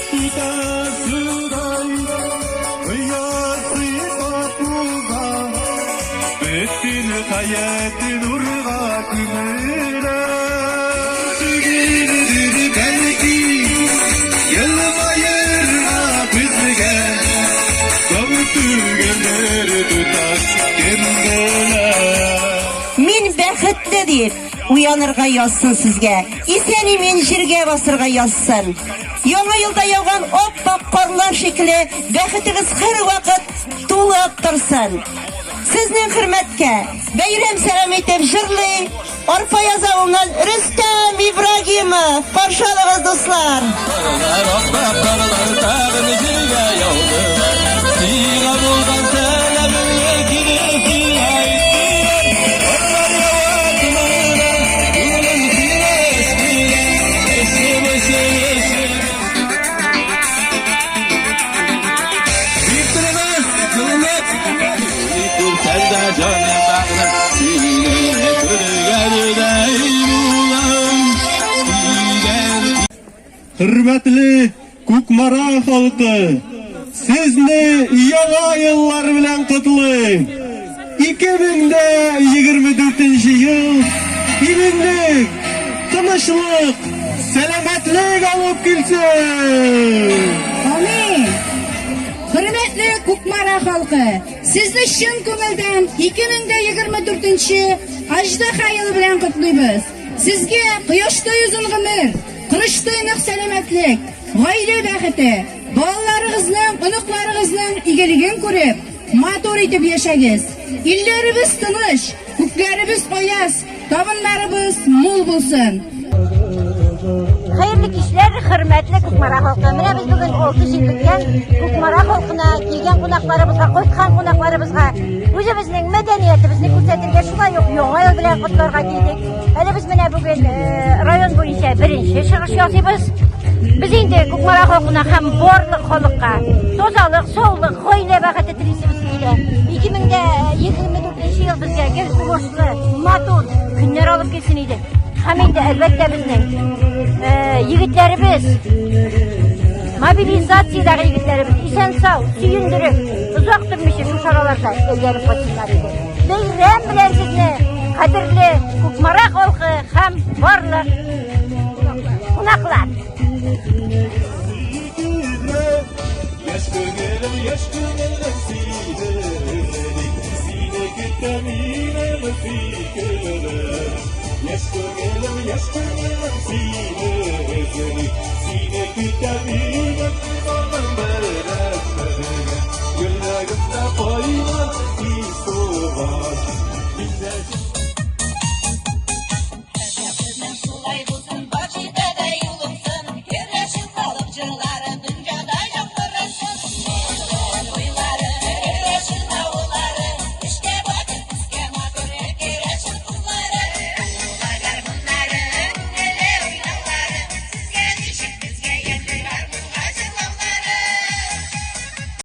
Тутасыдай кояш сыйпап уза, бөтен хәят нурга күмелә. Түгелдер бәлки елмаерга безгә, Соң түгелдер, туташ, кем белә. Мин бәхетле дип уянырга язсын сезгә. Исән-имин җиргә басырга язсын. Яңа елда яуган ап-ак карлар шикелле бәхетегез һәрвакыт тулып торсын. Сезнең хөрмәткә бәйрәм сәлам итеп җырлый Арпаяз авылыннан Рөстәм Ибрагимов. Каршы алыгыз, дуслар! Карлар ап-ак карлар тагын җиргә яудылар. Сиңа булган сәламемне кире сиңа әйттеләр. Карлар ява томаннан, күңелем сине эзлиләр. Өшеп, өшеп, өшеп. Биктіріңіз, жылынып. Күрсән дә җаным бәгърем, сине күргәндәй булам. Дигән Хөрмәтле Кукмара халкы, сезне Яңа еллар белән котлыйм! 2024 ел иминлек, тынычлык, сәламәтлек алып килсен! Амин! Хөрмәтле Кукмара халкы, сезне чын күңелдән 2024 Аждаһа елы белән котлыйбыз. Сезгә кояштай озын гомер, корычтай нык сәламәтлек, гаилә бәхете, балаларыгызның, оныкларыгызның игелеген күреп, матур итеп яшәгез. Илләребез тыныч, күкләребез аяз, табыннарыбыз мул булсын. Хәерле кичләр, хөрмәтле Кукмара халкы. Менә без бүген 6 җирлектән Кукмара халкына, килгән кунакларыбызга, кайткан кунакларыбызга үзебезнең мәдәниятебезне күрсәтергә, шулай ук Яңа ел белән котларга килдек. Әле без менә бүген э, район буенча беренче чыгыш ясыйбыз. Без инде Кукмара халкына һәм барлык халыкка тазалык, саулык, гаилә бәхете телисебез килә. 2024 ел безгә гел уңышлы, матур көннәр алып килсен иде. Һәм инде әлбәттә безнең э, егетләребез, мобилизациядәге егетләребез исән-сау, сөендереп, озак тормыйча шушы араларда әйләнеп кайтсыннар иде. Бәйрәм белән сезне, кадерле Кукмара халкы һәм барлык кунаклар! Яшь күңелем, яшь күңелем сине эзли, Сине көтә минем фикерем. Яшь күңелем, яшь күңелем сине эзли, Сине көтә минем тагын бер.